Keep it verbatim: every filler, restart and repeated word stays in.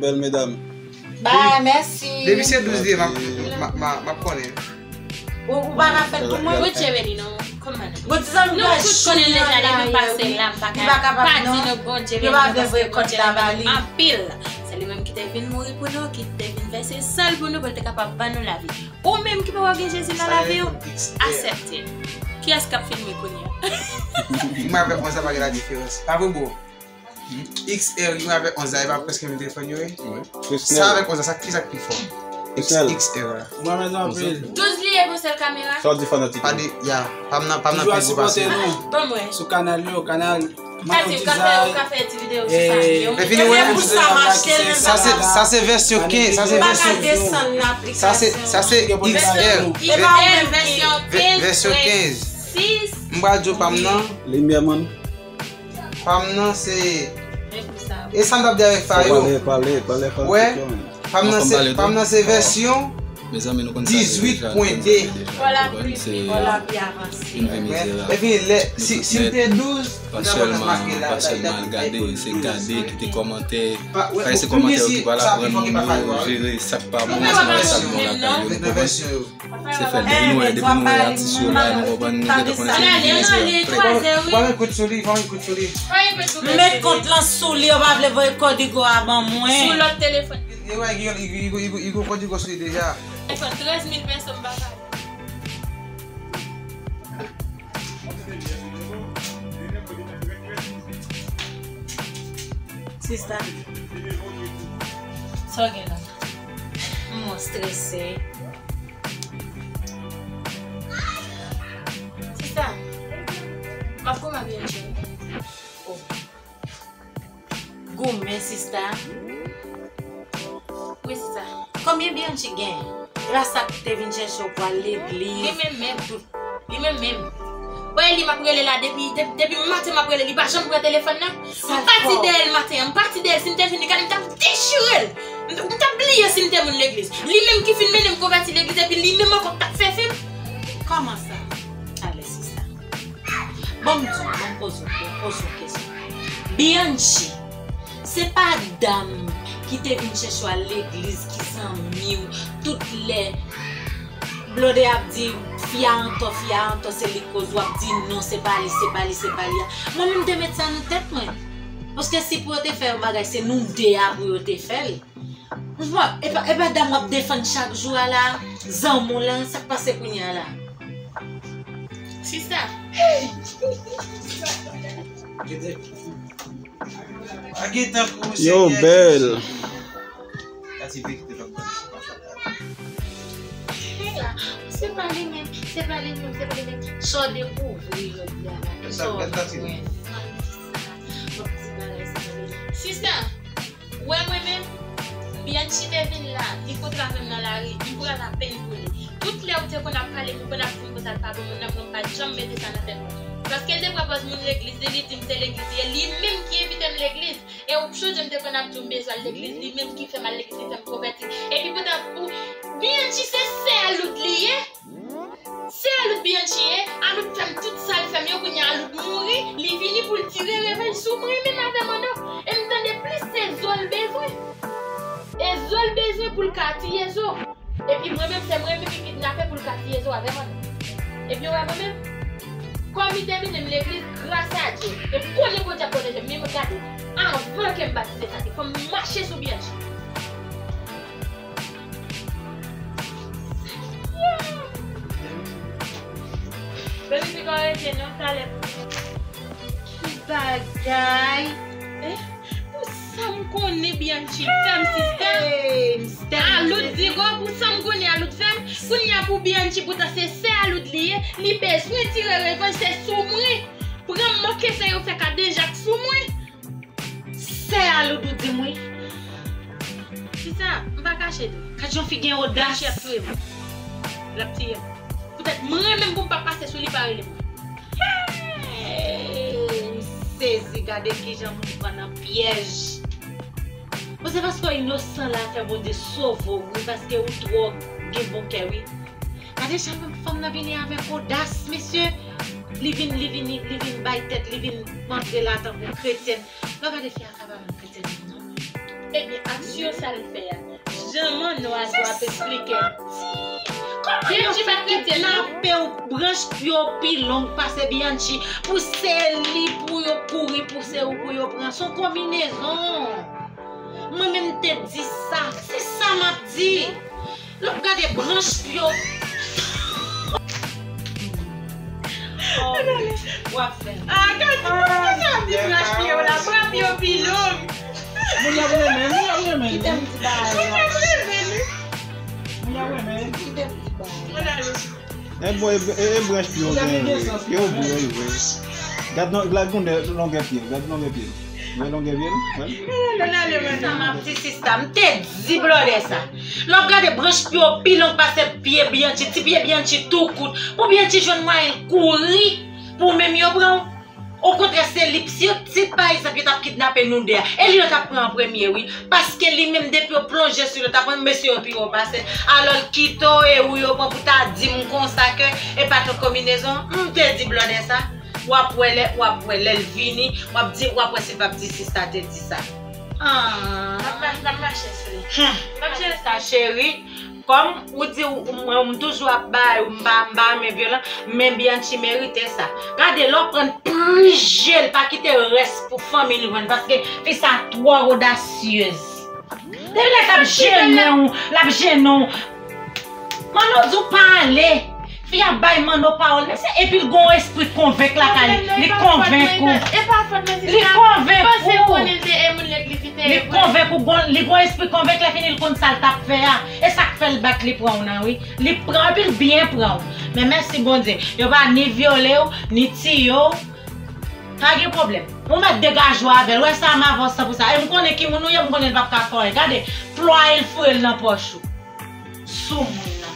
Bèl medam. Ba, mèsi. Depi se douz li ye, m ap, m ap, m ap, m ap konnen. Ou, ou pa ka fè l pou mwen? Ou tcheve li non. Kòman? Bon, ti zanmi, nou tout konnen deja, depi m pase la, m pa ka pa di nou Bondye beni nou, paske Bondye renmen nou anpil. Se li menm ki te vin mouri pou nou, ki te vin vèse san l pou nou, pou l te kapab ban nou lavi. Ou menm ki poko gen Jezi nan lavi w, aksepte l. Kiyès k ap filme kounye a? Mwen avèk mwen sa pa gen la diferans. Pa vre, bro? X R yo avèk onz la, e pa prèske menm telefòn yo ye? Sa avèk onz la, sa ki sa k pi fò? X R la. Mwen renmen anpil. Douz li ye pou sèl kamera. Sa w di fanatik yo? Pa de, ya, pa m nan, pa m nan pi gwo pase. Toujou ap sipòte nou. Ban mwen. Sou kanal yo, kanal Mayo Design. Ou ka fè ti videyo sou sa. Epi nou wè, sa se, sa se vèsyon kenz, sa se vèsyon, sa se, sa se X R. Vèsyon kenz. M pral di w pa m nan. Limyè, man. Pa m nan se. E sa m t ap di avèk Fayo. Pale, pale, pale, pale. Wè, pa m nan se, pa m nan se vèsyon dizuit pwen de. Epi lè, si, si m te douz, pa sèlman, pa sèlman al gade, se gade, kite kòmantè. Paske se kòmantè yo ki pral aprann moun yo jere sa k pa bon, sa k bon lakay yo, nou konprann? Se fè depi nou wè, depi nou wè atis yo la, nou konprann, nou gentan konnen se yon biznis klè. Fòm yon kout sou li, fòm yon kout sou li. M met kont lan sou li, yo pa vle voye kòdigo a ban mwen. Sou lòt telefòn. Li wè, li, li, li, li, li, li gon kòdigo sou li deja. Telefòn trèz mil peso m pa ka. Sista, sa w gen la? M strese. Sista, m ap kouman byen cheri. Oh. Goumen, sista. Wi, sista. Konbyen Bianchi gen? E pa sa k te vin chèche w pou al legliz. Li menm menm. Li menm menm. Wè li m ap rele la depi, depi, depi maten m ap rele, li pa janm pran telefòn nan. M pati dèyè l maten an, m pati dèyè l, si m te vin li kay li, m t ap dechire l. M, m t ap bliye si m te moun legliz. Li menm ki fin mennen m konvèti legliz, epi li menm ankò k t ap fè fim. Kòman sa? Ale, sista. Ban m di w, ban m poze w, poze w kesyon. Bianchi, se pa dam ki te vin chèche w al legliz, ki zanmi w, tout lè blode ap di fi a antò, fi a antò, se li k koz, w ap di non, se pa li, se pa li, se pa li a. Mwen menm te met sa nan tèt mwen. Paske si pou yo te fè yon bagay, se nou de a pou yo te fè l. Bon, e pa, e pa dam w ap defann chak jou a la, zanmi w lan, sa k pase kounye a la? Sista. Pa gen tankou w, Senyè Jezi. Yo bèl. Se pa li menm, se pa li menm, se pa li menm. Sa w dekouvri jodi a la? Sa w aprann? Sista. Wè mwen menm, Bianchi te vin la, li kontre avè m nan lari, m pran lapenn pou li. Tout lè ou te konn ap pale, m konn ap di m konsa l pa bon moun nan, mwen m pa t janm mete sa nan tèt mwen. Paske l te pran pòz moun legliz li, li di m se legliz li ye, li menm ki envite m legliz. E ou sonje m te konn ap di w m bezwen al legliz, li menm ki fè m al legliz, li fè m konvèti. Epi poutan, pou Bianchi se sè Aloud li ye. Se Aloud Bianchi ye, Aloud fè m tout sa l fè m yo, kounye a Aloud mouri, li vini pou l tire revanj sou mwen menm avè Manno. E m tande plis se zo l bezwen. E zo l bezwen pou l ka tiye zo. Epi mwen menm se mwen menm ki kidnape pou l ka tiye zo avè Manno. Epi w wè mwen menm, kòm li te mennen m legliz, gras a Dye, e m konnen Bondye ap pwoteje m, men gade, avan ke m batize sa te fò m mache sou Bianchi. Baby, piga rete non, talè pou mwen. Ki bagay? Eh, pou sa m konnen Bianchi fè m, sista. Aloud digo, pou sa m konnen Aloud fè m. Kounye a pou Bianchi, poutan se sè Aloud li ye. Li bezwen tire revanj, se sou mwen. Pran manke sa yo fè Kaden Jak sou mwen. Sè Aloud ou di m wi. Sista, m pa kache di w. Gad yon fi gen odas. Bianchi ap touye m. L ap tiye m. Poutèt mwen menm pou m pa pase sou li, pa rele mwen. Hey! M sezi, gade kijan moun pran nan pyèj. Bon, se paske w inosan la fè Bondye sove w wi, paske ou twò gen bon kè wi. Gade jan fanm nan vini avèk odas, mesye. Li vin, li vin, li vin bay tèt, li vin antre la tankou kretyèn. Lè w gade fi a ka pa menm kretyèn non. Ebyen, aksyon sa l fè a, jan Manno a di w ap eksplike l. Bianchi pa kretyen, non. L ap peye w branch pye w pi long pase Bianchi. Pou se li pou yo kouri, pou se ou pou yo pran. Se yon konbinezon. Mwen menm te di sa. Se sa m ap di. L ap gade branch pye w. W ap fè. Ah, gade, mwen sa di branch pye w la, branch pye w pi long. Moun yo ap renmen, moun yo ap renmen. Kite m di bagay la. Moun yo ap renmen. Kite m di bagay la. Moun ale. E bon, e, e, e branch pye w genyen, wi. Yo vre, wi. Gad non, gad longè, longè pye, gad longè pye. Wè longè pye l? Wè. Moun ale, moun ale. Sa m ap di sista, m te di blòdè sa. L ap gade branch pye w pi long pase pye Bianchi, ti pye Bianchi tou kout. Pou Bianchi jwenn mwayen l kouri, pou menm yo pran w. Okontrè, se li, si yo, si pa egzanp, yo t ap kidnape nou de a, e li yo t ap pran an premye, wi. Paske li menm, depi yo plonje sou li, yo t ap pran mesye yo pi wo pase l. Alò, l kite w e ou yo pran pou ta di m konsa ke e pa t yon konbinezon. M te di blòdè sa. W ap wè lè, w ap wè lè l vini, w ap di, w ap wè si l p ap di sista te di sa. Ah. M ap ma-, m ap mache sou li. Hmm. M ap jere sa, cheri. Kòm ou di ou, mwen, m toujou ap bay, ou m pa, m pa renmen vyolan, men Bianchi merite sa. Gade, lè w pran plijye l, pa kite rès pou fanmi li jwenn, paske fi sa twò odasyez. Depi lè l ap jennen w, l ap jennen w. Manno di w pale. Fi a bay Manno pawòl, mesye, epi l gon espri konvenk lakay li. Li konvenk ou. Li konvenk ou. Li konvenk ou, gon, li gon espri konvenk, lè fini l konn sa l t ap fè a. E sa k fè l bat li pran w nan, wi. Li pran w, epi l byen pran w. Men mèsi Bondye, yo pa ni vyole w, ni tiye w. Pa gen pwoblèm. Ou mèt degaje w avè l. Wè sa m avanse pou sa. E m konnen ki moun ou ye, m konnen l p ap ka fè w anyen. Gade, plwaye l, foure l nan pòch ou. Soumoun nan.